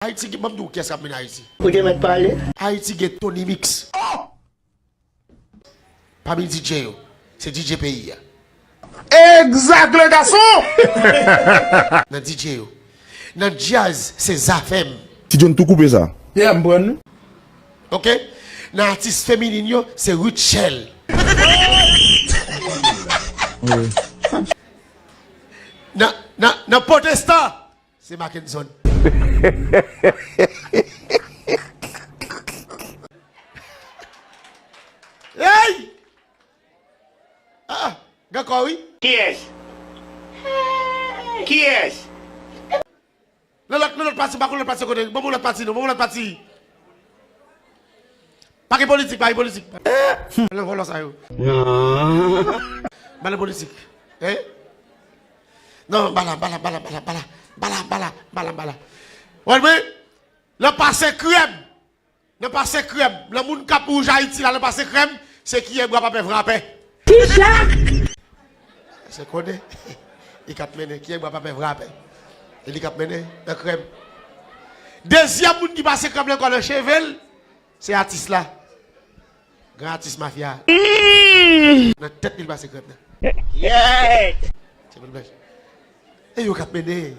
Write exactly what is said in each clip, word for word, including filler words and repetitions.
Ayiti, ban m di w kiyès k ap mennen Ayiti. Ou te mèt pale. Ayiti gen Tony Mix. Pami D J yo, se D J peyi a. Egzak, le gason! Nan D J yo. Nan djaz, se Zafèm. Ti John tou koupe sa. Yeah, m pran nou. Ok? Nan atis feminin yo, se Rutshelle. Nan, nan, nan pwotestan, se Mackenson. Hey! Ah, ah, gen kò wi. Kiyès? Kiyès? Nan lòt, nan lòt pati, pa konn lòt pati kote. Ban mwen lòt pati non, ban mwen lòt pati. Pa gen politik, pa gen politik. Nan vòlò sa yo. Non. Pa gen politik. Eh? Non, bala, bala, bala, bala, bala, bala, bala, bala, bala. Wè, men, nan pase krèm. Nan pase krèm. Nan moun k ap wouj Ayiti la, nan pase krèm, se kiyè bwa papè vrapè. Kisa? Se konnen. Li k ap mennen. Kiyè bwa papè vrapè. E li k ap mennen nan krèm. Dezyèm moun ki pase krèm la ankò nan cheve l, se atis la. Gran atis mafya. Nan tèt li l pase krèm nan. Se pou l bèj. E yo k ap mennen.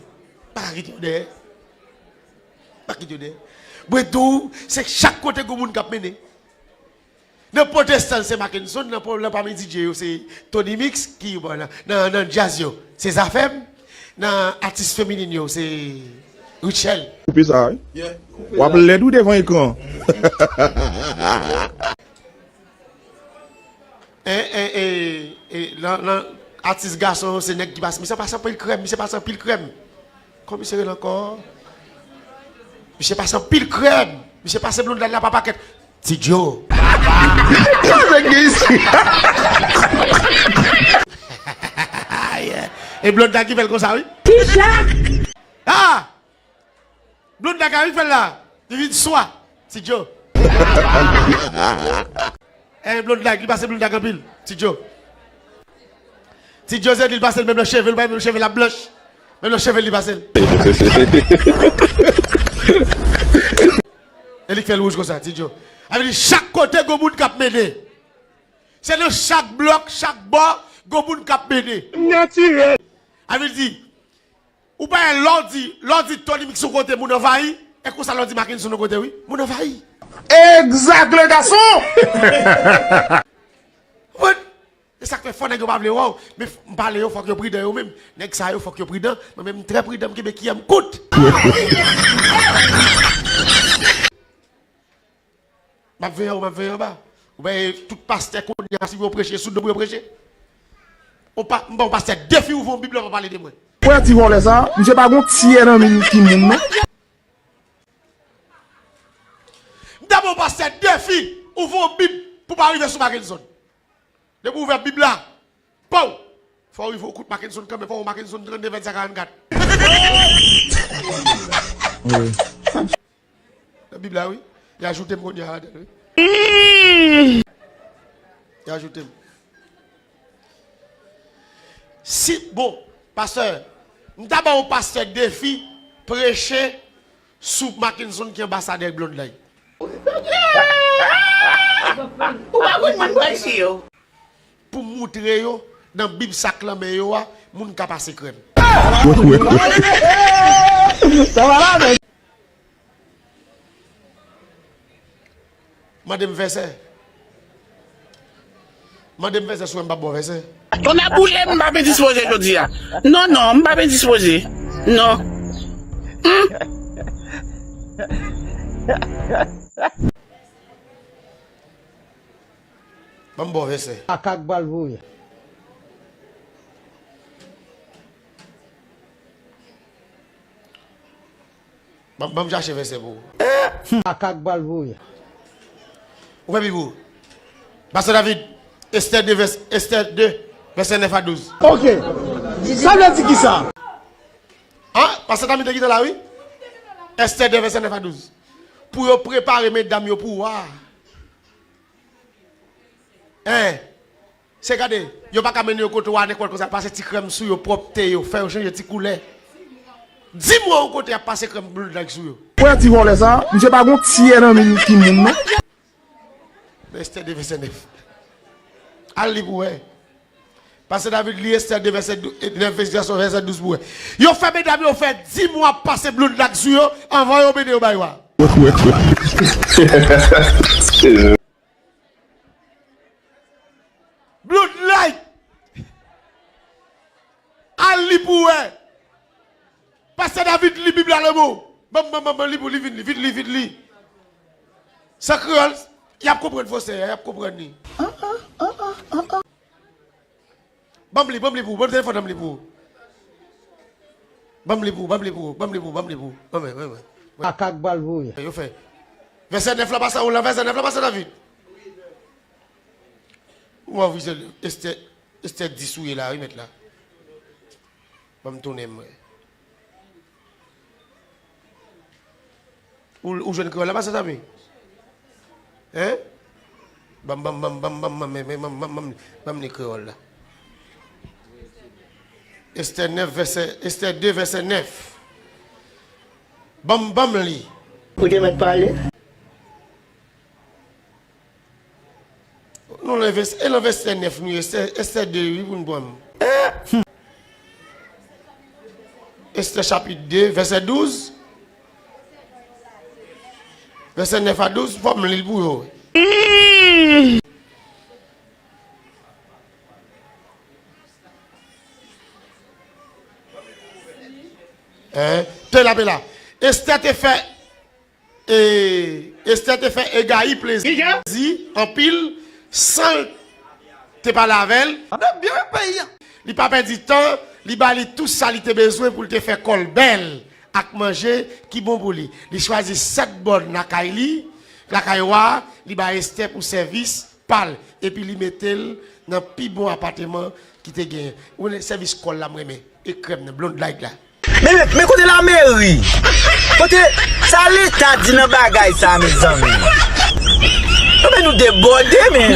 Pa ka kite yo dèyè. Pa kite yo dèyè. Mwen di w, se chak kote gon moun k ap mennen. Nan pwotestan se Mackenson, nan pwo- nan pami D J yo se Tony Mix, ki bò nan, nan, nan djaz yo se Zafèm, nan atis feminin yo se Rutshelle. Koupe sa wi. W ap lèd wi devan ekran. E, e, e, e, nan, nan atis gason yo se nèg ki pase. Misye pase anpil krèm, misye pase anpil krèm. Kòman misye rele ankò? Misye pase anpil krèm. Misye pase blonday la pa pakèt. Ti Djo. E blonday ki fè l konsa wi. Kisa? Ah! Blonday ka wi fè l la. Li vin swa. Ti Djo. E blonday, li pase blonday anpil. Ti Djo. Ti Djo se li l pase l menm nan cheve l, pa menm cheve l ap blanch. Menm nan cheve l li pase l. E li k fè l wouj konsa, Ti Djo. A vle di chak kote gon moun k ap mennen. Se nan chak blòk, chak bò, gon moun k ap mennen. Natirèl. A vle di, ou pa wè lè w di, lè w di Tony Mix yon kote, moun anvayi, e konsa lè w di Mackenson yon kote wi, moun anvayi. Egzak, le gason! Konprann? E sa k fè fò nèg yo pa vle wè w, men m pale yo fòk yo pridan yo menm. Nèg sa yo fòk yo pridan, mwen menm m trè pridan, m kenbe kiyè m kout. M ap veye anwo, m ap veye anba. Ou wè tout pastè kounye a, si yo preche, sou do pou yo preche. Ou pa, m ba yon pastè defi ouvè yon bib la, pa pale de mwen. Wè ti vòlè sa, misye pa gon tiyè nan men ki moun non. M ta ba yon pastè defi ouvè yon bib pou pa rive sou Mackenson. Depi w ouvè bib la, pow! Fò w rive w kout Mackenson kanmenm, fò w Mackenson trannde vennsenk karannkat. Nan bib la wi. Y ajoute m kounye a ladan l wi. Y ajoute m. Si, bon, pastè, m ta ba yon pastè defi preche sou Mackenson ki anbasadè blond la. Ou pa konn moun preche yo. Pou moutre yo nan bib sa k nan men yo a, moun ka pase krèm. Mande m vèsè. Mande m vèsè, si w wè m pa ba w vèsè. Tonnè boule m, m pa byen dispoze jodi a. Non, non, m pa byen dispoze. Non. Hmm. Ban m ba w vèsè. Makak pral voye. Ban, ban m chache vèsè pou ou. Makak pral voye. Ou fè pi pou ou. Pastè David, Estè de, vès, Estè de, vèsè nèf a douz. Ok. Sa vle di kisa? An, pastè David te gentan la, wi. Estè de, vèsè nèf a douz. Pou yo prepare medam yo pou wa. Hein. Se gade, yo pa ka mennen yo kote w a nenpòt konsa, pase ti krèm sou yo, pwòpte yo, fè yo chanje ti koulè. Di m wè yon kote y ap pase krèm Blondlag sou yo. Wè ti vòlè sa, misye pa gon tyè nan men l ki moun non. Estè de vèsè nèf. Al li pou wè. Pastè David li Estè de vèsè dou-, nèf vèsè douz pou wè. Yo fè medam yo fè di mwa ap pase Blondlag sou yo anvan yo mennen yo bay wa. Blondlag! Al li pou wè. Pastè David li Bib la nan men w. Ban m, ban m, ban m, ban m li pou li vin li, vin li, vin li. Sa kreyòl, y ap konprann fransè a, y ap konprann li. Ban m li, ban m li pou ou, ban m telefòn nan m li pou ou. Ban m li pou ou, ban m li pou ou, ban m li pou ou, ban m li pou ou. Ban mwen, ban mwen. Makak bal voye. Yo fè. Vèsè nèf la pase ou la, vèsè nèf la pase David. Ou anvi se Estè, Estè dis ou ye la, wi, mèt la. Ban m tounen m wè. Ou, ou jwenn kreyòl la, pastè Samy? Hein? Ban m, ban m, ban m, ban m, ban m, ban m, ban m, ban m, ban m, ban m, ban m li kreyòl la. Estè nèf, vèsè, Estè de, vèsè nèf. Ban m, ban m li. Ou te mèt pale. Nou nan vès-, e nan vèsè nèf nou ye, Estè, Estè de wi pou n pran. Estè chapit de, vèsè douz. Vèsè nèf a douz, fò m li l pou yo. Hein? Te la, pe la. Estè te fè E Estè te fè Egayi plezi anpil, san l te pale avè l. Li pa pèdi tan, li ba li tou sa li te bezwen pou l te fè kò l bèl ak manje ki bon pou li. Li chwazi sèt bòn lakay li, lakay wa a, li ba Estè pou sèvis pa l, epi li mete l nan pi bon apateman ki te genyen. Ou konnen sèvis kò l la m renmen, e krèm nan, Blondlag la. Men, men, men kote lameri? Kote sa leta di nan bagay sa, mezanmi? Non, men nou debòde, men.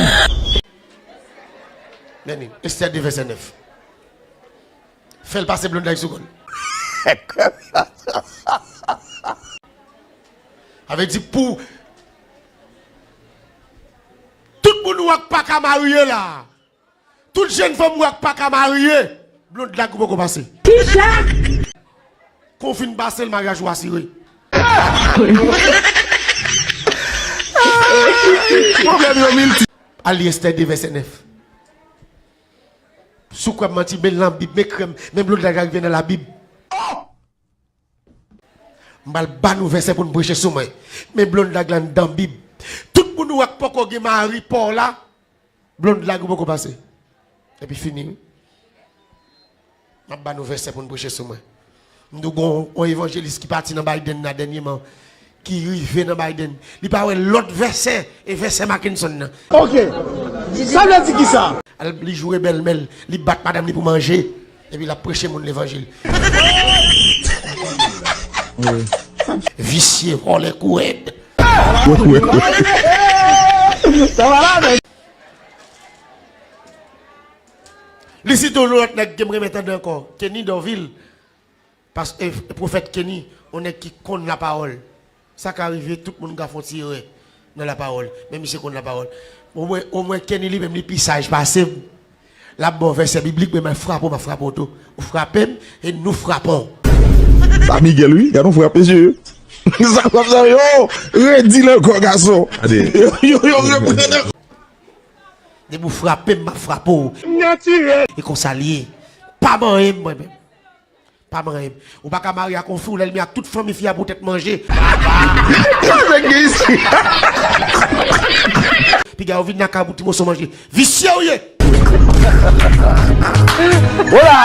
Men, Estè de vèsè nèf. Fè l pase Blondlag sou kò l. Sa vle di pou tout moun ou wè k pa ka marye la. Tout jèn fanm ou wè k pa ka marye, Blondlag ou poko pase. Kisa? Kon w fin pase l, maryaj ou asire. Pwoblèm yo milti. Al li Estè de vèsè nèf. Si w kwè m manti, men nan Bib, men krèm, men Blondlag la rive nan Labib. M pral ba nou vèsè pou n preche sou mwen. Men Blondlag la anndan Bib. Tout moun ou wè k poko gen mari pa w la, Blondlag ou poko pase. Epi fini, wi. M ap ba nou vèsè pou n preche sou mwen. M di w gon yon evanjelis ki pati nan Biden la dènyèman, ki rive nan Biden. Li pa wè lòt vèsè, e vèsè Mackenson nan. Ok. Sa vle di kisa? Al, li joure bèlmè l, li bat madanm li pou manje, epi l ap preche moun levanjil. Visye, vòlè, kourèd. Li site yon lòt nèg ke m renmen tande ankò, Kenny Dorvil. Pas-, e, e pwofèt Kenny, yon nèg ki konn lapawòl. Sa ka rive, tout moun ka fè yon ti erè nan lapawòl. Men misye konn lapawòl. Omwen, omwen Kenny li menm, li pi saj pase m. L ap ba w vèsè biblik, men m ap frape w, m ap frape w tou. Ou frape m, e nou frape w. Sa Miguel, wi, gade yon frap, mesye. Sa frap sa, yo, redi l ankò, gason. Yo, yo, yo, reprann ankò. Depi w frape m, m ap frape w. Natirèl. E konsa l ye. Pa manyen m, mwen menm. Pa manyen m. Ou pa ka marye ak yon fi, ou lènmi ak tout fanmi fi a pou tèt manje. Sa nèg gen isi? Piga yo vin nan kay pou ti moso manje. Visye ou ye! Ola!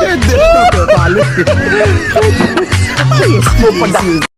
Ede chantè pale. Ay,